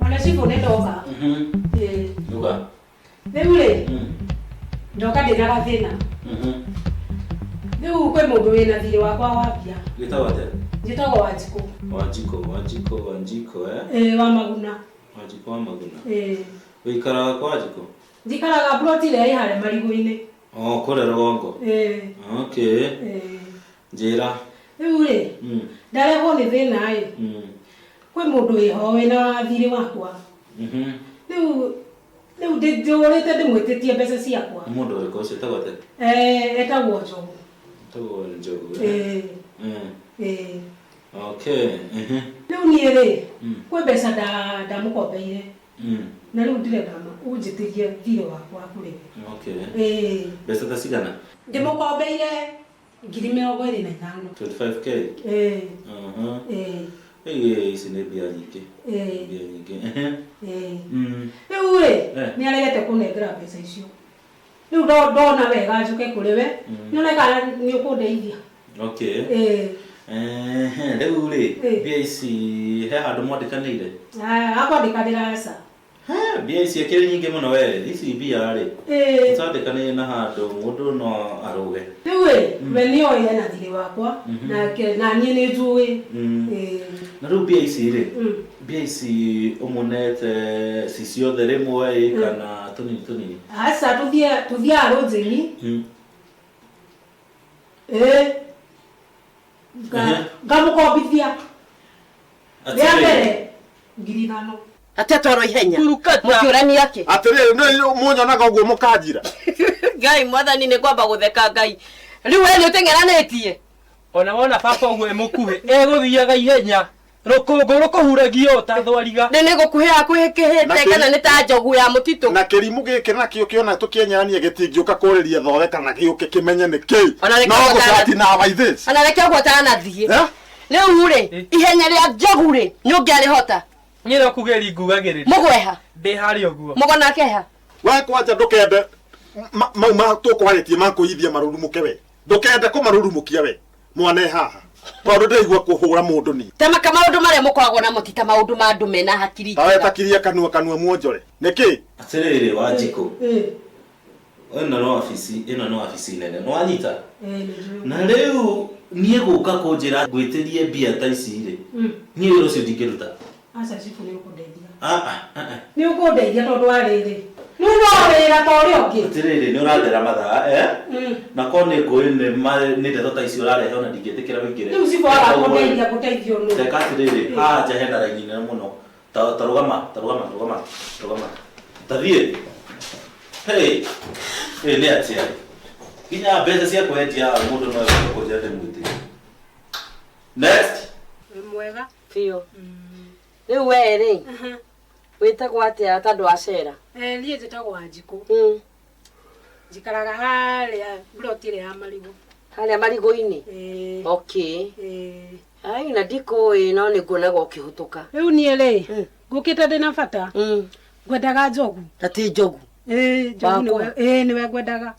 Ona cibũ nĩ ndoka. Ĩĩ. Nduga. Rĩu rĩ, ndoka ndĩna gathĩna. Rĩu kwĩ mũndũ wĩna thirĩ wakwa wa mbia. Wĩtagwo atĩa? Njĩtagwo Wanjikũ. Wanjikũ, Wanjikũ, Wanjikũ, eh? Ĩĩ, wa Maguna. Wanjikũ wa Maguna. Ĩĩ. Ũikaraga kwa Wanjikũ? Njikaraga plot ĩrĩa ĩ harĩa marigũ-inĩ. Oh, kũrĩa rũgongo. Ĩĩ. Okay. Ĩĩ. Njĩra. Rĩu rĩ, ndarehwo nĩ thĩna ĩ, kwĩ mũndũ wĩho wĩna thirĩ wakwa. Rĩu rĩu ndũrĩte ndĩmwĩtĩtie mbeca ciakwa. Nĩ mũndũ ũrĩkũ ũcio etagwo atĩa? Eh, etagwo Njogu. Etagwo Njogu. eh? Ĩĩ. Ĩĩ. Okay. Rĩu niĩ rĩ, kwĩ mbeca ndamũkombeire na rĩu ndĩrenda ũnjĩtĩrie thirĩ wakwa kũrĩ we. Okay. Ĩĩ. Mbeca ta cigana? Ndĩmũkombeire 25,000. 25K? Ĩĩ. Ĩĩ. Ĩĩ, ici nĩ mbia nyingĩ. Ĩĩ. Mbia nyingĩ. Ĩĩ. Rĩu rĩ, nĩ aregete kũnengera mbeca icio. Rĩu ndona wega njũke kũrĩ we, nyone kana nĩ ũkũndeithia. Okay. Ĩĩ. Ehe, rĩu rĩ, Ĩĩ. mbia ici he handũ mwandĩkanĩire? Ah, akwandĩkanĩra aca. He, mbia ici akĩrĩ nyingĩ mũno we, ici mbia rĩ, Ĩĩ. ũtandĩkanĩire na handũ mũndũ no arũge. Rĩu ĩ, we nĩ oĩ ena thirĩ wakwa, nake na niĩ nĩ njũĩ. Ĩĩ. Na rĩu mbia ici rĩ, mbia ici ũmũnete ci ciothe rĩmwe ĩ kana tũnini tũnini? Aca tũthiaga rũnjĩni. Ĩĩ. Ngamũkombithia. Rĩa mbere 5,000. Atĩa twarwo ihenya mũkĩũrania kĩ? Atĩrĩrĩ, nĩ mũnyonaga ũguo mũkanjira. Ngai mwathani nĩ kwamba gũtheka Ngai. Rĩu we nĩ ũteng'eranĩtie. Ona wona baba ũguo e mũkuhĩ egũthiaga ihenya rũkũngũ rũkũhuragio ta thwariga. Nĩ nĩ gũkuhĩha kuhĩkĩhĩte kana nĩ ta njogu ya mũtitũ. Na kĩrimũ gĩkĩ nakĩo kĩona tũkĩenyeranie gĩtingĩũka kũrĩria thowe kana gĩũke kĩmenye nĩ kĩĩ. Ona reke No ũguo gũcati na by this. Ona reke ũguo ũtanathiĩ. Eh? Rĩu rĩ, ihenya rĩa njogu rĩ, nĩ ũngĩarĩhota? Niĩ no kugĩri ngugagĩrĩria. Mũgweha. Ndĩ harĩa ũguo. Mũgona keha. We kwanja ndũkende mau ma tũkwarĩtie ma kũithia marurumũke we. Ndũkende kũmarurumũkia we. Mwana e haha. Tondũ ndĩraigua kũhũra mũndũ niĩ. Ta maka maũndũ marĩa mũkoragwo namo ti ta maũndũ ma andũ mena hakiri Ta we njega. takiria kanua kanua muonjore. Nĩkĩ? Atĩrĩrĩ Wanjikũ, Ĩĩ. ĩno no wabici, ĩno no wabici nene. Nĩ wanyita? Ĩĩ nĩ njũĩ. Na rĩu niĩ gũka kũnjĩra ngwĩtĩrie mbia ta ici rĩ, niĩ wĩra ũcio ndingĩruta. Aca cibũ nĩ ũkũndeithia. Ah, ah, ah, ah. Nĩ ũkũndeithia tondũ wa rĩrĩ. Rĩu no wĩra ta ũrĩa ũngĩ. Atĩrĩrĩ, nĩ ũrathera mathaa, eh? Na korwo nĩ ngũĩ nĩ ndeto ta ici ũrarehe ona ndingĩtĩkĩra ũingĩre. Rĩu cibũ waga kũndeithia ngũteithio nũ? Teka atĩrĩrĩ, haha nja hena raini nene mũno. Ta ta rũgama, ta rũgama, rũgama, rũgama. Ta thiĩ. Hey, hey, nĩ atĩa? Nginya mbeca cia kwendia mũndũ no egũka kũnjĩra ndĩmwĩtĩrie. Next. Wĩ mwega. Biũ. Rĩu we rĩ, wĩtagwo atĩa tondũ wacera? Eh, niĩ njĩtagwo Wanjikũ. Njikaraga harĩa plot ĩrĩa ya marigũ. Harĩa marigũ-inĩ? Ĩĩ. Okay. Ĩĩ. Ai na ndikũĩ no nĩ nguonaga ũkĩhũtũka. Rĩu niĩ rĩ, ngũkĩte ndĩna bata. Ngwendaga njogu. Na ti njogu? Ĩĩ, njogu nĩwe, Wakwa? ĩĩ nĩwe ngwendaga.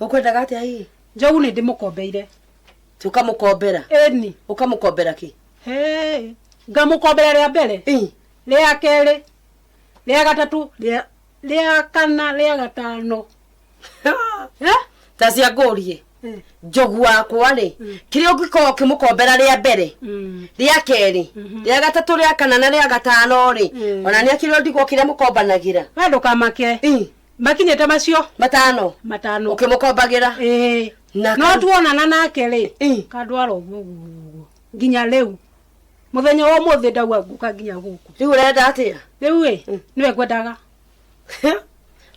Ũkwendaga atĩa hihi? Njogu nĩ ndĩmũkombeire. Ti ũkamũkombera? Ĩni. Ũkamũkombera kĩ? Hĩ, ngamũkombera rĩa mbere, rĩa kerĩ, rĩa gatatũ, rĩa kana, rĩa gatano. Eh? Ta cia ngũrie. Njogu wakwa rĩ, kĩrĩa ũngĩkorwo ũkĩmũkombera rĩa mbere, rĩa kerĩ, rĩa gatatũ, rĩa kana na rĩa gatano rĩ, ona nĩ akĩrĩ ndigwo kĩrĩa mũkombanagĩra. We ndũkamake. Makinyĩte macio? Matano. Matano. Ũkĩmũkombagĩra? Ĩĩ. Na No tuonana nake rĩ, kandwara ũguo ũguo ũguo. Nginya rĩu. Mũthenya wa ũmũthĩ ndauga ngũka nginya gũkũ. Rĩu ũrenda atĩa? Rĩu ĩ, nĩwe ngwendaga.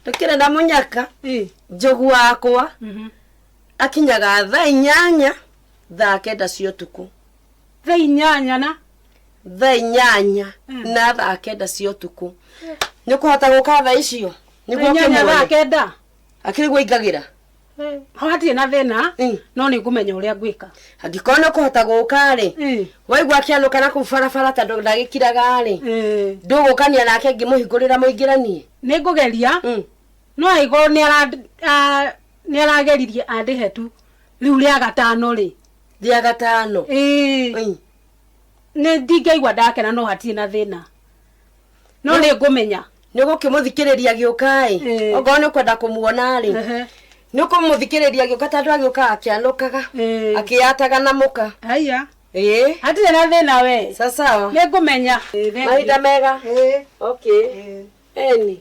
Ndũkĩrĩ na mũnyaka. Njogu wakwa akinyaga thaa inyanya, thaa kenda cia ũtukũ. Thaa inyanya na? Thaa inyanya na thaa kenda cia ũtukũ. Nĩ ũkũhota gũka thaa icio? Nĩguo Thaa inyanya ũkĩmuone? thaa kenda? Akĩrĩ guo aingagĩra? Ho hatirĩ na thĩna, no nĩ ngũmenya ũrĩa ngwĩka. Angĩkorwo nĩ ũkũhota gũka rĩ, waigua akĩanũka na kũu barabara tondũ ndagĩkiraga rĩ, ndũgũkania nake ngĩmũhingũrĩra mũingĩranie? Nĩ ngũgeria, no angĩkorwo nĩ arageririe andĩhe tu rĩu rĩa gatano rĩ. Rĩa gatano? Ĩĩ. Nĩ ndingĩigua ndakena no hatirĩ na thĩna. No nĩ ngũmenya. Nĩ ũgũkĩmũthikĩrĩria agĩũka-ĩ. Ĩĩ. Okorwo nĩ ũkwenda kũmuona-rĩ. Ehe. Nĩ ũkũmũthikĩrĩria agĩũka tondũ agĩũkaga akĩanũkaga. Ĩĩ. Akĩyataga na mũka. Haiya. Ĩĩ. Hatirĩ na thĩna we. Sasawa. Nĩ ngũmenya. Mahinda mega. Ĩĩ. Okay. Eni.